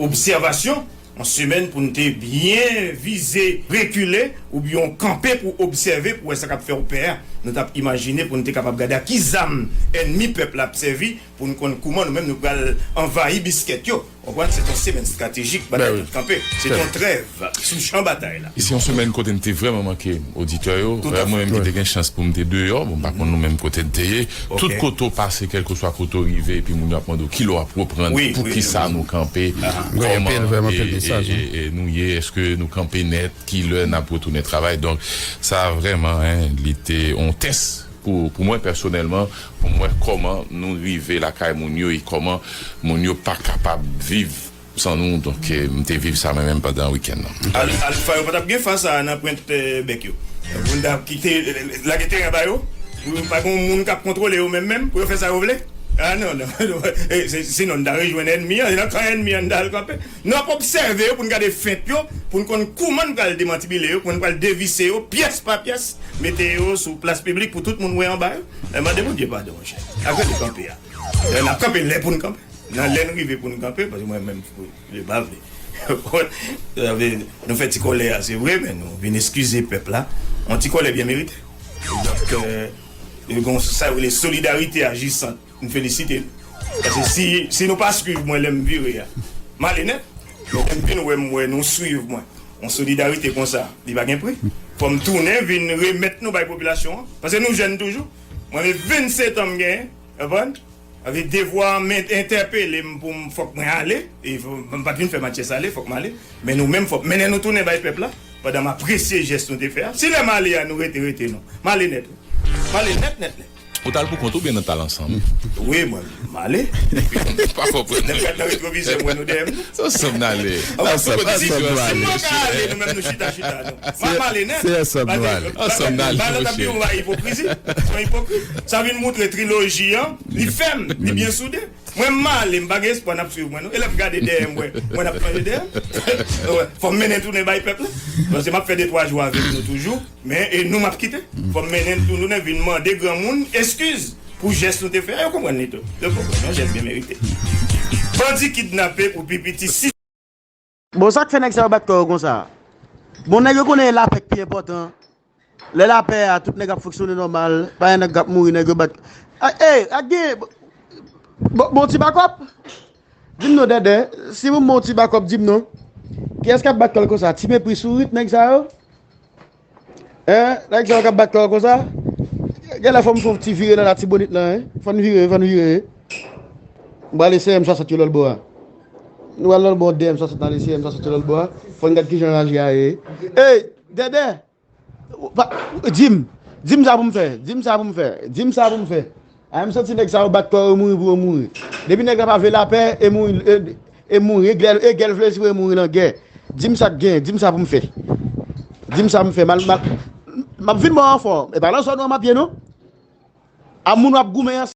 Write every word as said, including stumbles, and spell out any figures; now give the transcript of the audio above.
obsèvasyon, yon semèn pou n te byen vize rekile oubyen kanpe pou obsève, pou wè sa k ap fè w pè a. Nou t ap imajine pou n te kapab gade ak ki zam ènmi pèp la ap sèvi, pou n konn kouman nou menm nou pral anvayi biskèt yo. Ou konprann? Se t yon semèn estratejik, batay tout kanpe. Se t yon trèv sou chan batay la. E se yon semèn kote n te vrèman manke oditè yo. Vrèman, mwen menm ki te gen chans pou m te deyò, bon, m pa konn nou menm kote n te ye. Tout kote w pase, kèlkeswa kote w rive, epi moun yo ap mande w kilè w ap reprann, poukisa nou kanpe, kòman e, e, e, e nou ye, èske nou kanpe nèt, kilè n ap retounen travay. Donk, sa vrèman, en, li te yon tès pou, pou mwen pèsonèlman, pou m wè kòman nou rive lakay moun yo e kòman moun yo pa kapab viv san nou. Donk, eh, m te viv sa mwen menm pandan wikenn nan. Al-, Alfa yo pa t ap gen fa sa a nan pwent, eh, bèk yo. Pou n ta kite, eh, lage teren ba yo. Pou pa gen moun k ap kontwole yo menm menm, pou yo fè sa yo vle. Ah non, non, non. Eh, se, sinon, n ta rejwenn ènmi an, se nan kan ènmi an n ta al kanpe. Nou ap obsève yo pou n gade fent yo, pou n konn kouman n pral demantibile yo, kouman n pral devise yo, pyès pa pyès, mete yo sou plas piblik pou tout moun wè anba yo. Eh, mande Bondye padon, monchè. Ak lè kanpe a. Eh, n ap kanpe lè pou n kanpe. Nan lè n rive pou n kanpe, paske mwen menm, m pa vle. Nou fè ti kòlè a, se vre, men nou vin eskize pèp la. Yon ti kòlè byen merite. Donk, eh, e gon sa yo rele solidarite ajisant. M felisite nou. Paske si, si nou pa swiv mwen lè m vire a, m ale nèt. Men lè m vin wè, m wè nou swiv mwen. Yon solidarite konsa, li pa gen pri. Fò m tounen vin remèt nou bay popilasyon an. Paske nou jèn toujou. Mwen, men vennsetan m genyen, konprann? Avèk devwa an, men entèpele m pou m, fòk mwen ale. E fò, m pa t vin fè Matyès ale, fòk m ale. Men nou menm, fòk mennen nou tounen bay pèp la. Pandan m apresye jès nou te fè a. Si lè m ale a, nou rete, rete non. M ale nèt, wi. M ale nèt, nèt, nèt. Ou t al pou kont ou byen nou t al ansanm? Wi, mwen, m ale. M pa konprann. Lè m gad nan retwovizè, m wè nou dèyè m. Se ansanm n ale. Ansanm, ansanm nou ale. Si mwen ka ale, nou menm nou chita, chita, nou. M ap ale nèt. Se ansanm nou ale. Ansanm n ale, monchè. Ba lòt ap di ou pa ipokrizi. Se yon ipokrit. Sa vin moutre triloji an, li fèm, li byen soude. Mwen, m ale, m pa gen espwa n ap swiv mwen, non. E lè m gade dèyè m, mwen, mwen ap plonje dèyè m. Fò m mennen tounen bay pèp la. Paske m ap fè de twa jou avèk nou toujou. Men, e nou m ap kite. Fò m mennen l tounen vin mande granmoun eskiz pou jès nou te fè a. Yo konprann li tou. Yo konprann. Yon jès byen merite. Bandi kidnape pou pi piti sis. Bon, sa k fè nèg sa yo bat kò yo konsa? Bon, nèg yo konnen lapè k pi enpòtan. Lè lapè a, tout nèg ap fonksyone nòmal. Pa gen nèg k ap mouri, nèg yo bat. A, ey, ak gen. Bon, bon ti bakòp. Di m non, Dèdè. Si pou m bon ti bakòp, di m non. Kiyès k ap bat kò l konsa? Ti mepri sourit nèg sa yo? Hein? Nèg sa yo k ap bat kò yo konsa? Genlè fò m fè yon ti vire nan Latibonit lan, hein? Fò n vire, fò n vire. M prale C M swasant yo lòt bò a. Nou pral lòt bò D M swasant, n ale C M swasant yo lòt bò a. Fò n gad kijan raje a ye. Ey, Dèdè! Ou pa, di m, di m sa pou m fè, di m sa pou m fè, di m sa pou m fè. A, m santi nèg sa yo bat kò yo mouri pou yo mouri. Depi nèg la pa vle lapè, e mouri, e, e mouri, e gèl, e gèl vle si pou e mouri nan gè. Di m sa k gen, di m sa pou m fè. Di m sa pou m fè. M al, m al, m ap vin ba w ranfò. E pa nan zòn ou an m ap ye non. A moun w ap goumen an,